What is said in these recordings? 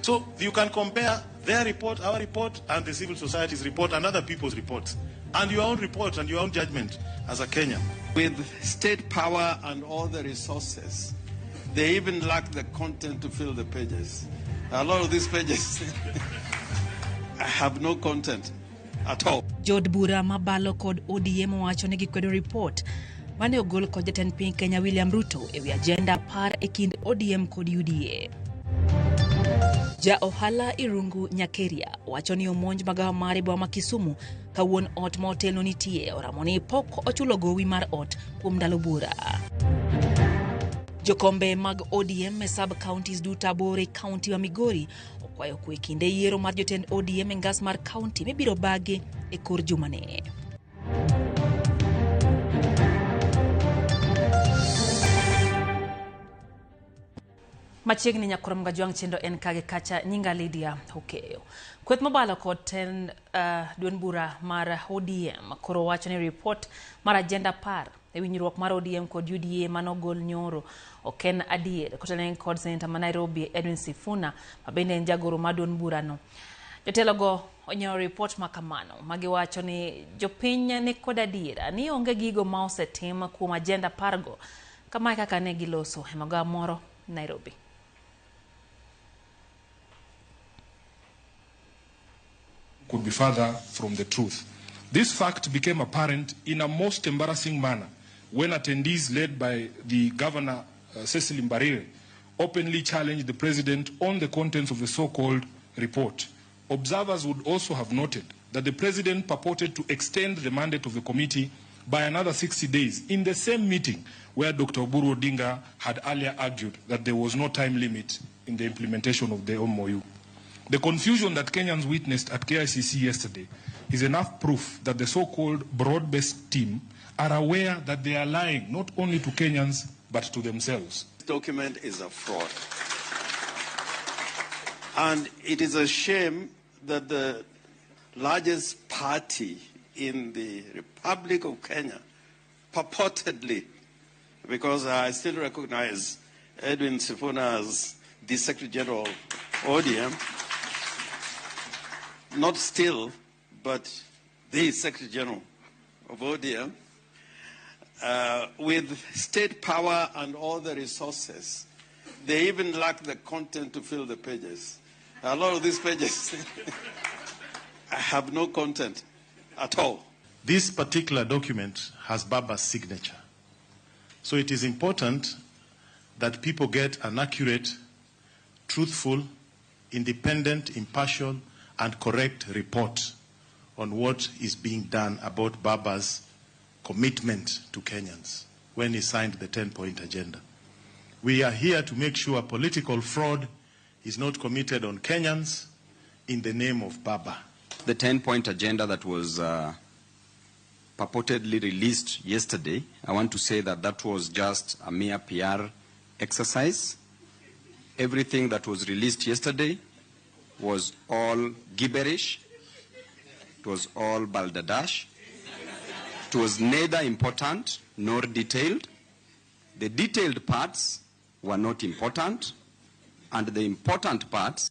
So you can compare their report, our report, and the civil society's report, and other people's reports, and your own report and your own judgment as a Kenyan. With state power and all the resources, they even lack the content to fill the pages. A lot of these pages have no content at all. Jood bura mabalo kod ODM owacho ni gikwedo ripot mane ogol kod jatend piny Kenya William Ruto ewi ajenda 10 e kind ODM kod UDA. Ja ohala Irungu Nyakeria wacho ni omonj magawa mare boma ma Kisumu ka wuon ot ma otelno nitie oramo ni pok ochulo gowi mar ot kuom ndalo buora. Jokombe mag ODM e sub counties duto aboro e kaunti ma Migori okwayo kwe kinde yiero mar jotend ODM e ngas mar kaunti mibiro bagi e kor jumani. Machiegni nyakorom gajwang' chendo en kage kacha nyinga Lydia Okeyo. Kweth mobalo kod tend duond bura mar ODM koro wacho ni ripot mar ajenda 10 e winjruok mar ODM kod UDA manogol nyoro ok en adier. Kotelne kod seneta ma Nairobi Edwin Sifuna ma bende en jagoro mar duond burano. Jotelogo onyewo ripot ma kamano magiwacho ni jopiny ni kod adiera ni onge gigo ma osetim kuom ajenda 10 go. Kamae kaka ne giloso e magawa moro Nairobi. Could be further from the truth. This fact became apparent in a most embarrassing manner when attendees led by the governor, Cecily Mbarire, openly challenged the president on the contents of the so-called report. Observers would also have noted that the president purported to extend the mandate of the committee by another 60 days in the same meeting where Dr. Oburu Odinga had earlier argued that there was no time limit in the implementation of the MOU. The confusion that Kenyans witnessed at KICC yesterday is enough proof that the so-called broad-based team are aware that they are lying not only to Kenyans but to themselves. This document is a fraud. And it is a shame that the largest party in the Republic of Kenya, purportedly, because I still recognize Edwin Sifuna as the Secretary General of ODM, not still, but the Secretary General of ODM, with state power and all the resources, they even lack the content to fill the pages. A lot of these pages have no content at all. This particular document has Baba's signature. So it is important that people get an accurate, truthful, independent, impartial, and correct report on what is being done about Baba's commitment to Kenyans when he signed the 10-point agenda. We are here to make sure political fraud is not committed on Kenyans in the name of Baba. The 10-point agenda that was purportedly released yesterday, I want to say that that was just a mere PR exercise. Everything that was released yesterday was all gibberish. It was all balderdash. It was neither important nor detailed. The detailed parts were not important, and the important parts.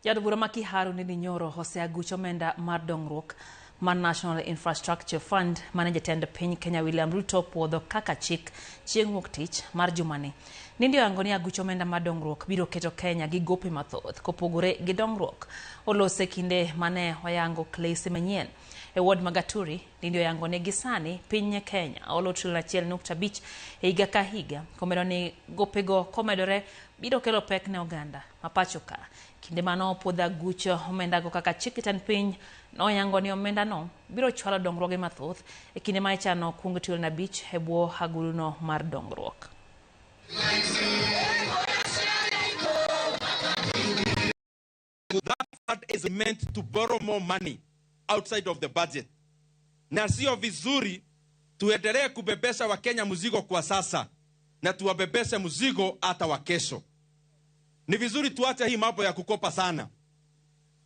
Jaod bura ma Kiharu Ndindi Nyoro oseagucho omenda mar dongruok mar National Infrastructure Fund mane jatend piny Kenya William Ruto puodho kaka chik chieng' wuok tich mar jumani. Ndindi oyango ni agucho omenda mar dongruok biro keto Kenya gi gope mathoth kopogore gi dongruok. Olose kinde mane oyango klese manyien. E ward ma Gaturi, Ndindi oyango ni gisani piny Kenya olo trilion 1.5 e higa ka higa komedo ni gopego komedore biro kelo pek ne oganda ma pacho ka. Kinde mano opuodho agucho omendago kaka chik jatend piny noyango ni omendano biro chwalo dongruoge mathoth e kinde ma ichano kuong trilion 5 e bwo aguluno mar dongruok. That fund is meant to borrow more money outside of the budget. Na sio vizuri tuendelee kubebesha Wakenya mzigo kwa sasa na tuwabebeshe mzigo hata wa kesho. Ni vizuri tuache hii mambo ya kukopa sana.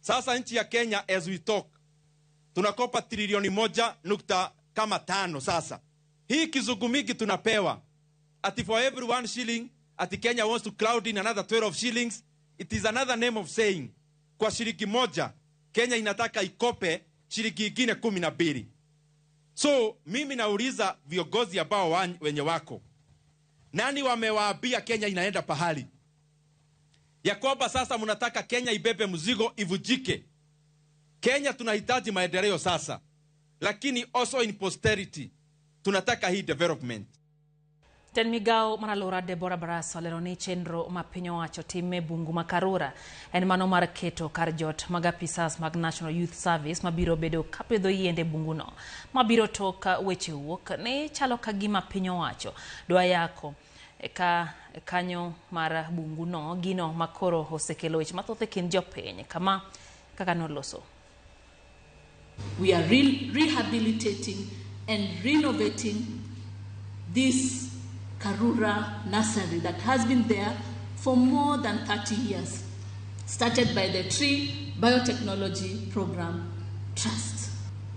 Sasa nchi ya Kenya as we talk tunakopa trilioni 1.5 sasa. Hii kizungumiki tunapewa ati for every 1 shilling ati Kenya wants to crowd in another 12 shillings It is another name of saying kwa shilingi 1 Kenya inataka ikope shilingi ingine 12. So mimi nauliza viongozi ambao wenye wako, nani wamewaambia Kenya inaenda pahali ya kwamba sasa mnataka Kenya ibebe mzigo ivujike? Kenya tunahitaji maendeleo sasa, lakini also in posterity tunataka hii development. Jatend migao mar alwora Deborah Barasa olero ni chenro ma piny owacho time bungu ma Karura en mano mar keto kar jot mag apisas mag National Youth Service mabiro bedo kapidho yiende bunguno mabiro tok weche wuok ni chalo ka gima piny owacho dwa yako ka kanyo mar bunguno, gino makoro osekelo weche mathoth e kind jopiny kama kaka noloso. We are rehabilitating and renovating this Karura nursery that has been there for more than 30 years, started by the Tree Biotechnology Program Trust.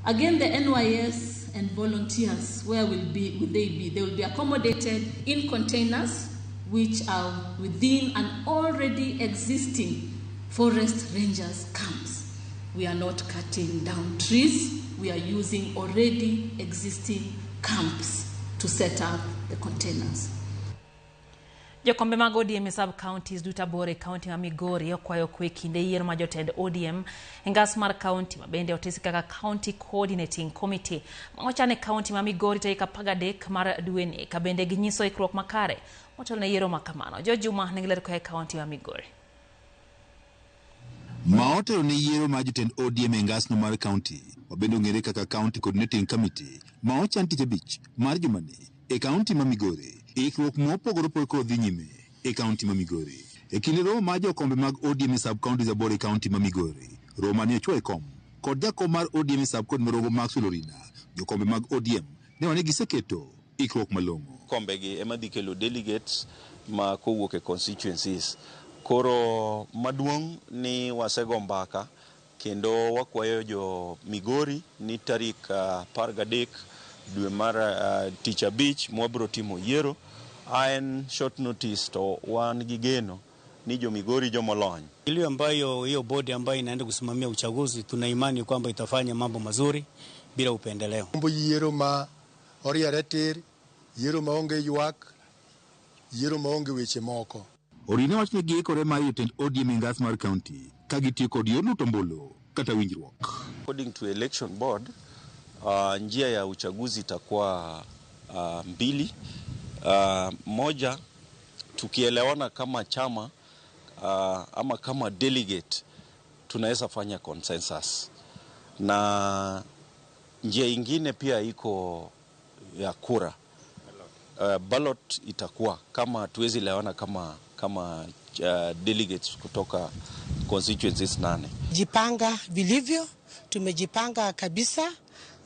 Again, the NYS and volunteers, where will they be? They will be accommodated in containers which are within an already existing forest rangers camps. We are not cutting down trees, we are using already existing camps to set up the containers. Jokombe mag ODM e sub-counties duto aboro e kaunti ma Migori okwayo kwe kinde yiero ma jotend ODM e ngas mar kaunti ma bende otesi kaka County Coordinating Committee ma ochan e kaunti ma Migori tarik 13 mar dweni, ka bende ginyiso ikruok makare motelo ne yiero ma kamano. George Juma nigi ler koa e kaunti ma Migori. Ma otelo ne yiero mar jotend ODM e ngasno mar kaunti ma bende ong'ere kaka County Coordinating Committee ma ochan tich abich mar jumani e kaunti ma Migori. Ikruok mopogore opogore koro dhi nyime e kaunti ma Migori. E kinde romo mar jokombe mag ODM e sub-counties aboro e kaunti ma Migori, romo mane ochwo e kom kod jakom mar ODM e sub-county Morongo Maxwell Orina, jokombe mag ODM ne wane giseketo ikruok malong'o. Kombegi ema dhi kelo delegates ma kowuok e constituencies. Koro maduong' ni wasego mbaka kendo wakwayo jo Migori ni tarik 13 dwe mar tich abich mwabiro timo yiero. En short notice to wan gi geno ni jo Migori jomolony. Ile ambayo hiyo bodi ambayo inaenda kusimamia uchaguzi, tuna imani kwamba itafanya mambo mazuri bila upendeleo. Mambo yiero ma oriere tir, yiero maonge ywak, yiero maonge weche moko. Orina wacho ni giikore mar jotend ODM e ngas mar kaunti ka gitiyo kod yor luto ombulu kata winjruok. According to election board, njia ya uchaguzi itakuwa mbili. Moja, tukielewana kama chama ama kama delegate tunaweza fanya consensus. Na njia ingine pia iko ya kura. Ballot itakuwa kama tuwezi lewana kama delegates kutoka constituencies 8. Jipanga vilivyo, tumejipanga kabisa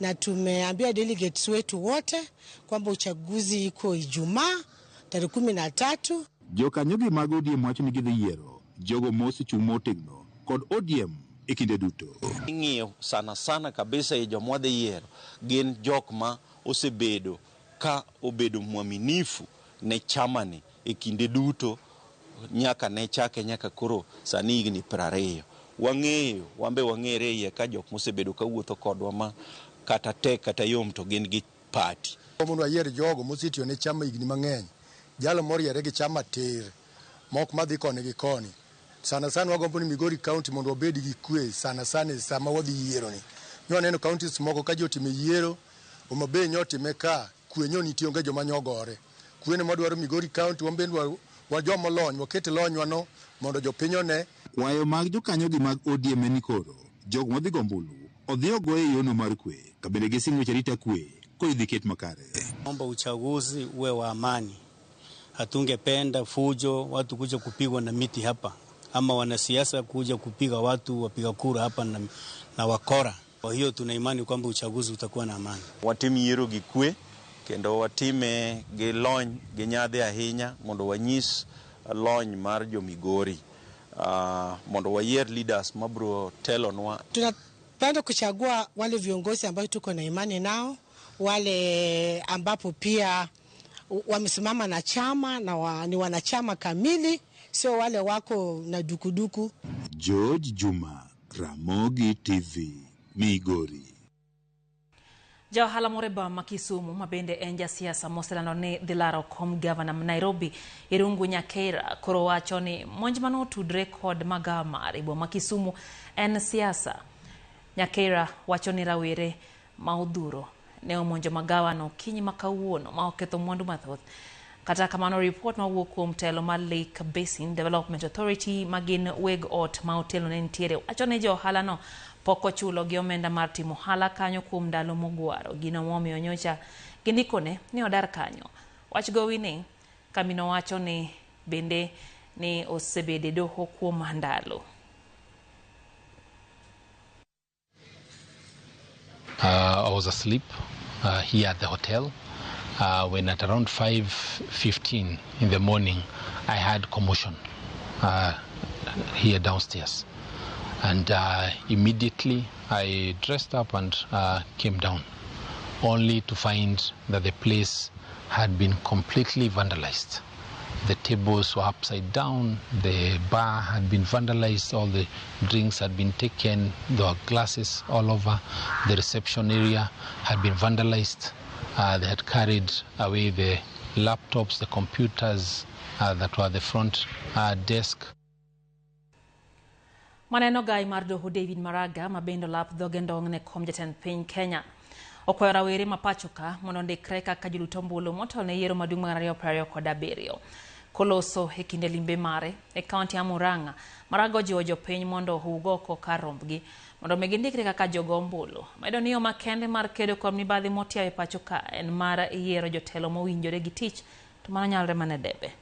na tumeambia delegates wetu wote kwamba uchaguzi iko Ijumaa tarehe 13. Jokanyogi mag ODM wacho ni gidhi yiero jogo mosechung' motegno kod ODM e kinde duto. Ing'iyo sana sana kabisa e joma wadhi yiero gin jok ma osebedo ka obedo mwaminifu ne chamani e kinde duto nyaka ne chake nyaka koro sani higni 20. Wang'eyo, wambe wang'ere iye ka jok mosebedo kawuotho kodwa ma kata tek kata yom to gin gi party. Mondo wayier jogo mosetiyo ne chama higni mang'eny, jalo moriere gi chama tir, mok madhi koni gi koni. Sana sana wagombo ni Migori County mondo wabed gi kwe sana sana sama wadhi yiero ni. Nyo waneno counties moko ka ji otime yiero, Homa Bay nyotime ka, kwe nyo nitie onge joma nyogore. Kwe ne mwadwaro Migori County, wan bende wa joma lony, waket lonywa no mondo jopiny one. Kwayo mag jokanyogi mag ODM en ni koro jogo madhi go ombulu odhi ogoye e yono mar kwe ka bende gisingo weche arita kwe koro idhi ket makare. Naomba uchaguzi uwe wa amani. Hatungependa fujo, watu kuja kupigwa na miti hapa ama wanasiasa kuja kupiga watu wapiga kura hapa na wakora. Kwa hiyo tuna imani kwamba uchaguzi utakuwa na amani. Watim yiero gi kwe kendo watime gi lony gi nyadhi ahinya mondo wanyis lony mar jo Migori. Mondo wayier leaders mabro telonwa. Tunapenda kuchagua wale viongozi ambao tuko na imani nao, wale ambapo pia wamesimama na chama na ni wanachama kamili sio wale wako na dukuduku. George Juma, Ramogi TV, Migori. Ja ohala moro e boma ma Kisumu ma bende en jasiasa moselando ni dhi laro kom gavana ma Nairobi Irungu Nyakeira koro wacho ni monj manotudre kod magawa mare e boma ma Kisumu en siasa. Nyakeira wacho ni rawere ma odhuro ne omonjo magawano okinyi ma kawuono ma oketho mwandu mathoth. Kata kamano, ripot mawuok kuom telo mar Lake Basin Development Authority ma gin weg ot ma otelno ne nitiere wacho ni jo ohala no pok ochulo gi omenda mar timo ohala kanyo kuom ndalo mogwaro. Gino momiyo nyocha gindikone ni odar kanyo. Wach gowi ni kambino wacho ni bende ni osebedo e doho kuom ndalo. I was asleep here at the hotel when at around 5:15 in the morning I had commotion here downstairs, and immediately I dressed up and came down, only to find that the place had been completely vandalized. The tables were upside down, the bar had been vandalized, all the drinks had been taken, there were glasses all over, the reception area had been vandalized. They had carried away the laptops, the computers that were at the front desk. Maneno gai mar doho David Maraga ma bende olap dhoge ndong' ne kom jatend piny Kenya okwayo rawere ma pacho ka mondo ondikre kaka jolut ombulu motelo ne yiero maduong' mar 2027. Koloso e kinde limbe mare e kaunti ya Murang'a, Maraga ojiwo jopiny mondo ohug oko kar rombgi mondo mi gindikre kaka jogo ombulu. Medo ni yo makende mar kedo kod mibadhi motiaw e pacho ka en mar yiero jotelo mowinjore gi tich, to mano nyalre mana e debe.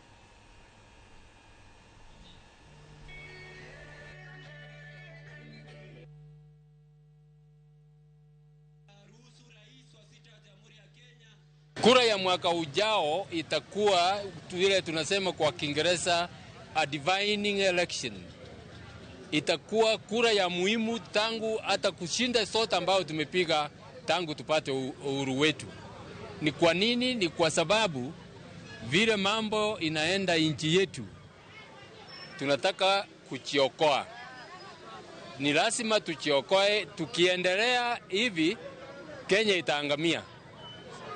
Kura ya mwaka ujao itakuwa vile tunasema kwa Kiingereza a divining election. Itakuwa kura ya muhimu tangu hata kushinda sote ambao tumepiga tangu tupate uhuru wetu. Ni kwa nini? Ni kwa sababu vile mambo inaenda nchi yetu, tunataka kujiokoa. Ni lazima tujiokoe. Tukiendelea hivi Kenya itaangamia.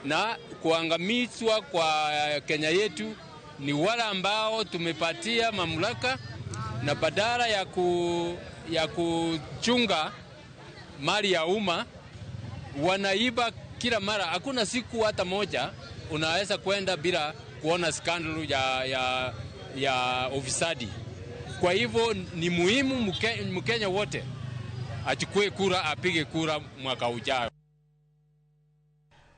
Na kuangamizwa kwa Kenya yetu ni wale ambao tumepatia mamlaka, na badala ya kuchunga mali ya umma wanaiba kila mara. Hakuna siku hata moja unaweza kwenda bila kuona scandal ya ufisadi. Kwa hivyo ni muhimu Mkenya wote achukue kura, apige kura mwaka ujao.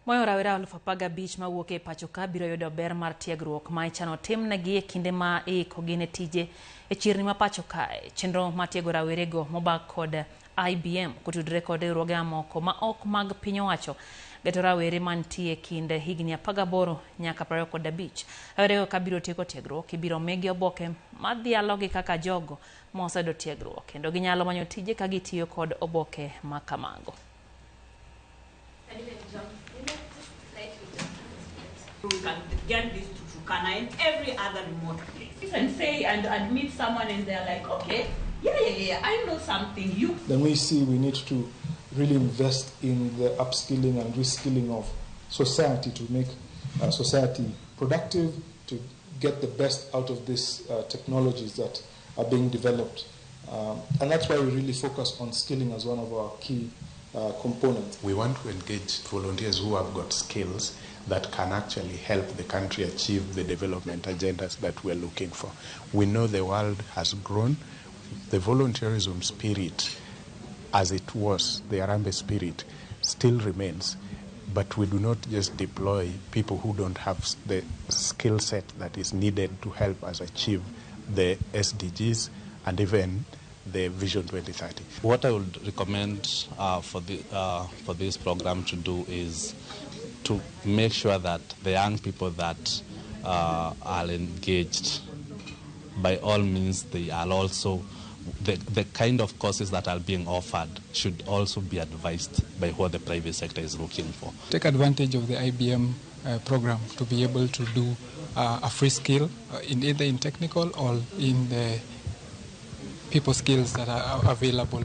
Moyo rawera 15,000 mawuok e pacho ka biro yudo ber mar tiegruok ma ichano timnegi e kinde ma iikogi ne tije e chirni ma pacho kae. Chenro mar tiego rawerego mobak kod IBM kotudore kod riwruoge mamoko ma ok mag piny owacho geto rawere mantie kind higni 18 nyaka 25. Rawerego ka biro tieko tiegruok ibiro migi oboke madhialogi kaka jogo moseyudo tiegruok kendo ginyalo manyo tije ka gitiyo kod oboke ma kamago. We can get this to Turkana and every other remote place. And say and meet someone and they're like, okay, yeah, I know something. You. Then we see we need to really invest in the upskilling and reskilling of society to make society productive, to get the best out of these technologies that are being developed. And that's why we really focus on skilling as one of our key components. We want to engage volunteers who have got skills that can actually help the country achieve the development agendas that we're looking for. We know the world has grown. The volunteerism spirit, as it was, the Harambee spirit, still remains. But we do not just deploy people who don't have the skill set that is needed to help us achieve the SDGs and even the Vision 2030. What I would recommend for this program to do is to make sure that the young people that are engaged, by all means, they are also The kind of courses that are being offered should also be advised by what the private sector is looking for. Take advantage of the IBM program to be able to do a free skill in either in technical or in the people skills that are available.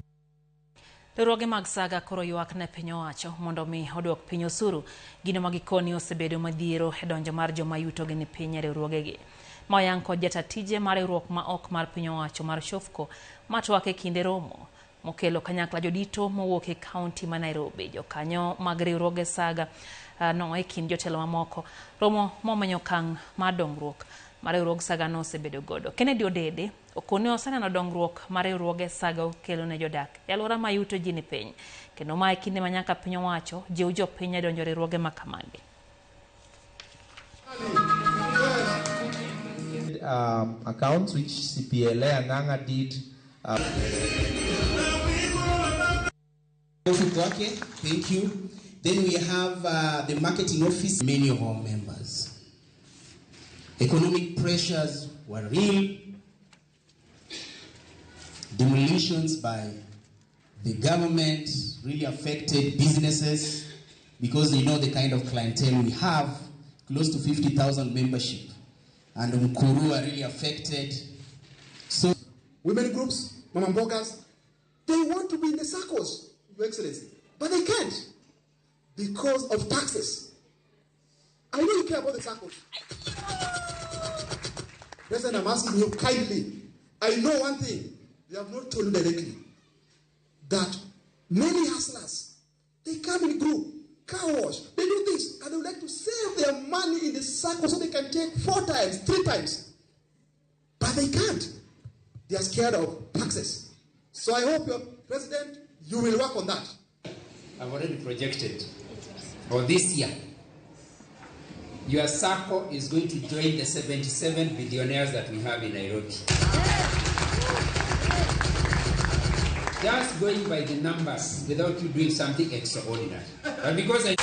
Riwruoge mag saga koro ywak ne piny owacho mondo mi oduok piny osuru gino ma gikoni osebedo madhiero e donjo mar joma yutogi ni piny e riwruogegi. Ma oyang kod jata tije mar riwruok ma ok mar piny owacho mar Shofco matwak e kinde romo mokelo kanyakla jodito mowuok e kaunti ma Nairobi. Jokanyo mag riwruoge saga no e kind jotelo mamoko romo momenyo okang' mar dongruok mar riwruog saga no osebedo godo. Kennedy Odede okone oseneno dongruok mar riwruoge saga okelo ne jodak e alwora ma yuto ji ni piny, kendo ma e kinde ma nyaka piny owacho jiw jopiny e donjo riwruoge ma kamagi. Accounts which CPLA and Ng'ang'a did. Thank you. Then we have the marketing office. Many of our members. Economic pressures were real. Demolitions by the government really affected businesses because they know the kind of clientele we have, close to 50,000 membership. And Mkuru are really affected. So women groups, mama mbogas, they want to be in the circles, Your Excellency, but they can't because of taxes. I know you care about the circles. President, I'm asking you kindly. I know one thing, they have not told you directly, that many hustlers, they come in group, car wash, they do this, and they would like to save their money in the circle so they can take 4 times, 3 times. But they can't. They are scared of taxes. So I hope, your President, you will work on that. I've already projected for this year, your circle is going to join the 77 billionaires that we have in Nairobi. Just going by the numbers without you doing something extraordinary. But because I